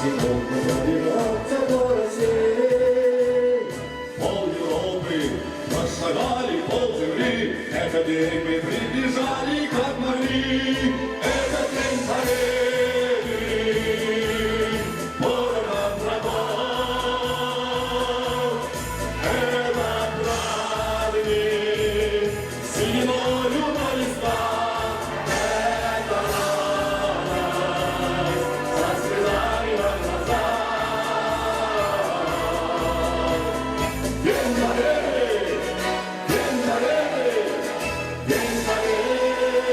Сегодня пробираться по России. Пол Европы прошагали, пол земли. Этот день мы приближали, как могли. Это день победы. Порохом врагов. Это праздник синевою на листах. Это радость со слезами на глазах. День Победы! День Победы! День Победы!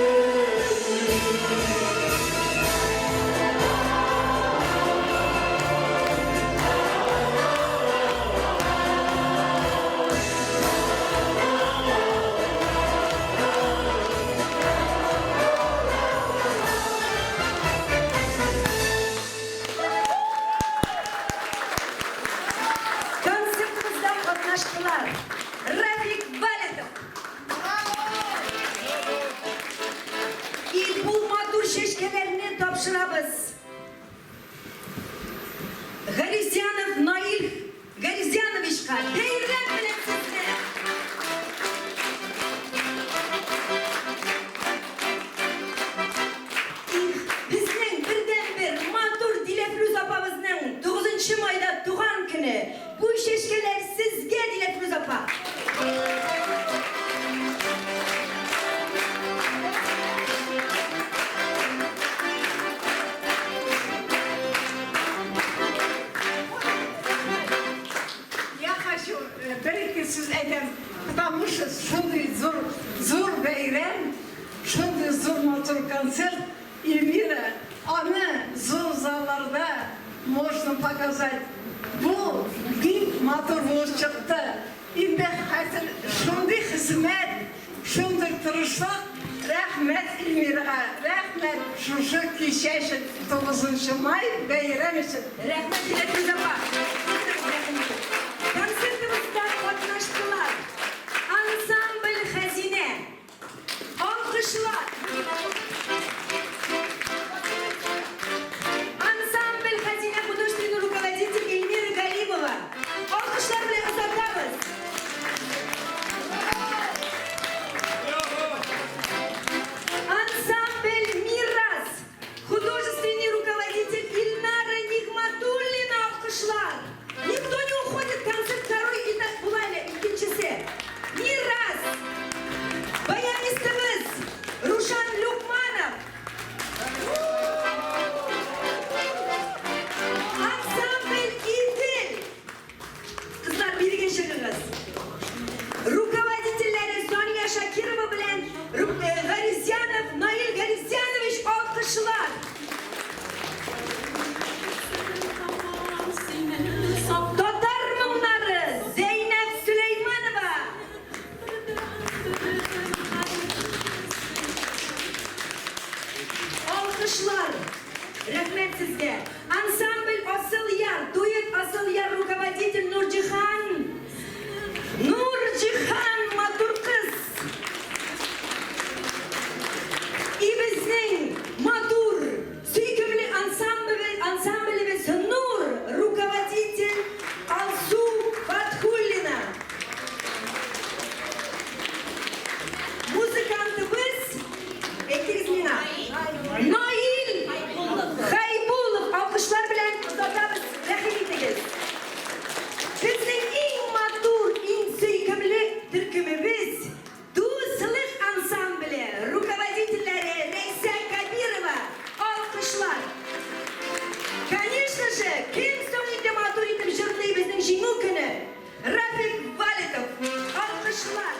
Концертыбызда катнаштылар Рафик Валитов. И бу матур чәчкәләрне тапшырабыз. Гаризянов Наил Гаризяновичка бәйрәм белән сезне! Их, безнең бердәнбер матур Диләфрүз апабызның 9 майда туган көне. Бу чәчкәләр сезгә, Диләфрүз апа. Я хочу бер-ике сүз әйтәм, потому что шундый зур, зур бәйрәм, шундый зур матур концерт, Эльмира, аны зур залларда можно показать. Бу бик матур булып чыкты. Инде хәзер шундый хезмәт, шундый тырышлык, рәхмәт Эльмирага, рәхмәт шушы кичә өчен, 9 май бәйрәм өчен. Рәхмәт, Диләфрүз апа. Концертыбызда катнаштылар. Ансамбль Хәзинә. Алкышлар. Ансамбль Хәзинә, художественный руководитель Эльмира Галимова. Алкышлар белән озатабыз. Ансамбль Мирас. Художественный руководитель Ильнара Нигматуллина. Алкышлар. Никто не уходит, концерт второй этап була әле, икенчесе. Мирас. Баянистыбыз Рушан Люкманов. Ансамбль Идел. Кызлар, бирегә чыгыгыз. Руководительләре Сания Шакирова белән Гаризянов Наил Гаризянович. Алкышлар. Татар моңнары Зәйнәб Сөләйманова. Алкышлар. Рәхмәт сезгә. Ансамбль Асыл Яр, дуэт Асыл Яр, руководитель Нурҗихан. Нурҗихан матур кыз. И безнең матур, сөйкемле ансамблебез Нур, руководитель Алсу Фатхуллина. Музыкантыбыз, әйтегез миңа. Наил Хайбулов. Алкышлар белән озатабыз, рәхим итегез. Безнең иң матур, иң сөйкемле төркемебез Дуслык ансамбле, руководительләре Рәйсә Кабирова. Алкышлар. Конечно же, кем соң инде матур итеп җырлый безнең Җиңү көне? Рафик Валитов. Алкышлар.